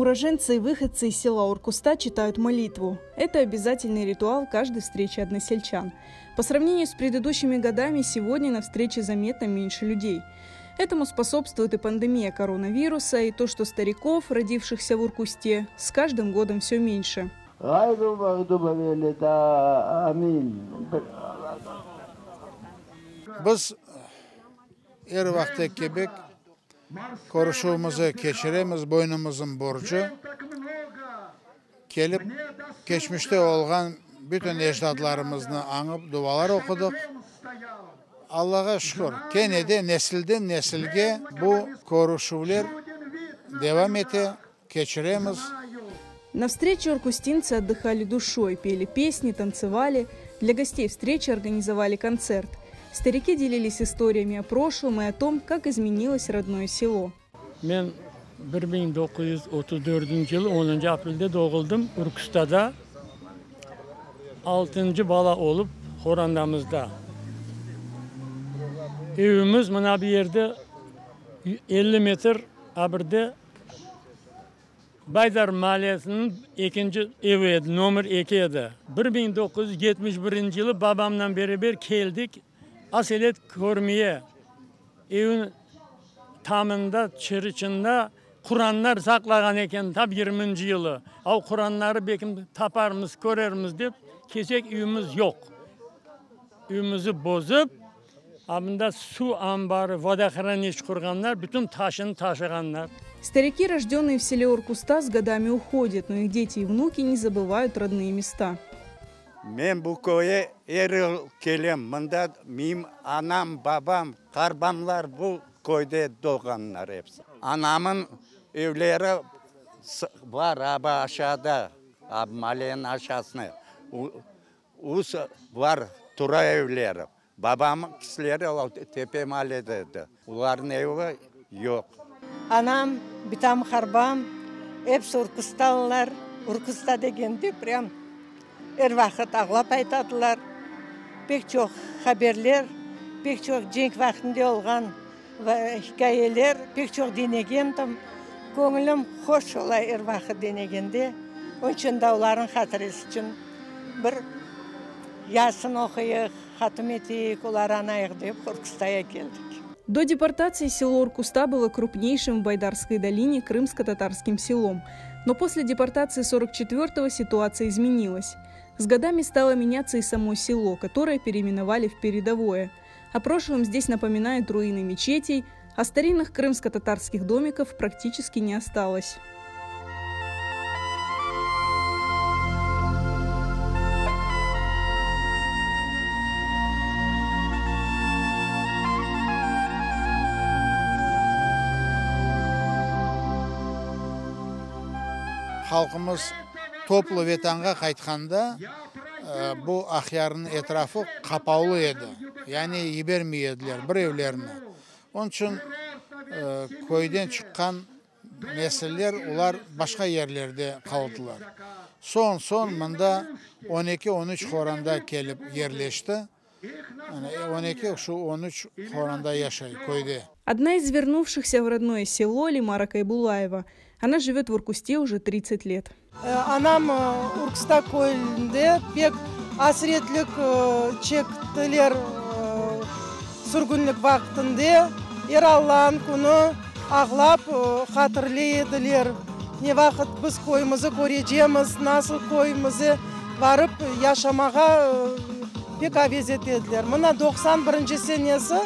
Уроженцы и выходцы из села Уркуста читают молитву. Это обязательный ритуал каждой встречи односельчан. По сравнению с предыдущими годами, сегодня на встрече заметно меньше людей. Этому способствует и пандемия коронавируса, и то, что стариков, родившихся в Уркусте, с каждым годом все меньше. Biz er vaqıttaki kibi körüşüvimizni keçiremiz, boynumıznıñ borcu, kelip keçmişte olğan bütün ecdatlarımıznı añıp dualar oqudıq. Allağa şükür, kene de nesilden nesilge bu körüşüvler devam ete, keçiremiz. На встрече уркустинцы отдыхали душой, пели песни, танцевали. Для гостей встречи организовали концерт. Старики делились историями о прошлом и о том, как изменилось родное село. Men 1934 yılı onıncı aprelde doğuldım Urkustada, altıncı bala olıp qorandamızda. Evimiz mına bu yerde, 50 metr abirde Baydar maallesiniñ ekinci evi edi, nomer eki edi. 1971 yılı babamnen beraber keldik aselet körmeye. Evniñ tamında, çırıçında Quranlar saqlağan eken tap yirminci yılı. O Quranları belkim taparmız, körermiz dep kelsek, evimiz yoq. Evimizi bozıp, a mında suv anbarı, vodohranilişçe qurğanlar, bütün taşını taşığanlar. Старики, рожденные в селе Уркуста, с годами уходят, но их дети и внуки не забывают родные места. Men bu köyge er yıl kelem. Mında menim anam, babam, qarbamlar bu köyde doğğanlar episi. Anamın evleri bar aba aşağıda, maaleniñ aşağısında. Bar, tura evleri. Babamın kişileri tepe maallede edi. Olarnıñ evi yoq. Anam, bitam, harbam episi Urkustalılar. Urkusta degende prям er vaqıt ağlap aytadılar. Pek çoq haberler, pek çoq cenk vaqtında olğan hikâyeler pek çoq diñlegendim. Köñlüm hoş ola er vaqıt diñlegende. Onıñ içün de olarnıñ hatırası içün bir Yasin oquyıq, hatım eteyik, olarnı añayıq dep Urkustaya keldik. До депортации село Уркуста было крупнейшим в Байдарской долине крымско-татарским селом. Но после депортации 44-го ситуация изменилась. С годами стало меняться и само село, которое переименовали в Передовое. О прошлом здесь напоминают руины мечетей, а старинных крымско-татарских домиков практически не осталось. Halqımız toplu Vetanğa qaytqanda, bu Aqyarnıñ etrafı qapavlı edi, yani yibermey ediler bir evlerni. Onıñ içün köyden çıqqan nesiller, olar başqa yerlerde qaldılar. Soñ, soñ mında on eki, on üç qoranda kelip yerleşti. On eki, şu on üç qoranda yaşay köyde. Одна из вернувшихся в родное село Лимара Кайбулаева. Она живет в Уркусте уже 30 лет. Anam Urkusta köyünde pek asretlik çektiler sürgünlik vaqtında. Er Allanıñ künü ağlap hatırlay ediler, ne vaqıt biz köyümizi körecemiz, nasıl köyümize barıp yaşamağa pek aves ete ediler. Mına 91 senesi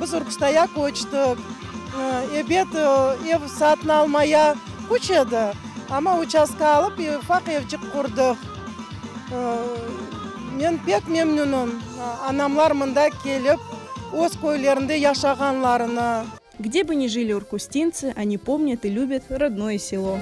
biz Urkustaya köçtik. Ebet, ev satın almaya küç edi. Amma uçastka alıp, ufaq evçik qurdıq. Men pek memnünim, anamlar mında kelip, öz köylerinde yaşağanlarını. Где бы ни жили уркустинцы, они помнят и любят родное село.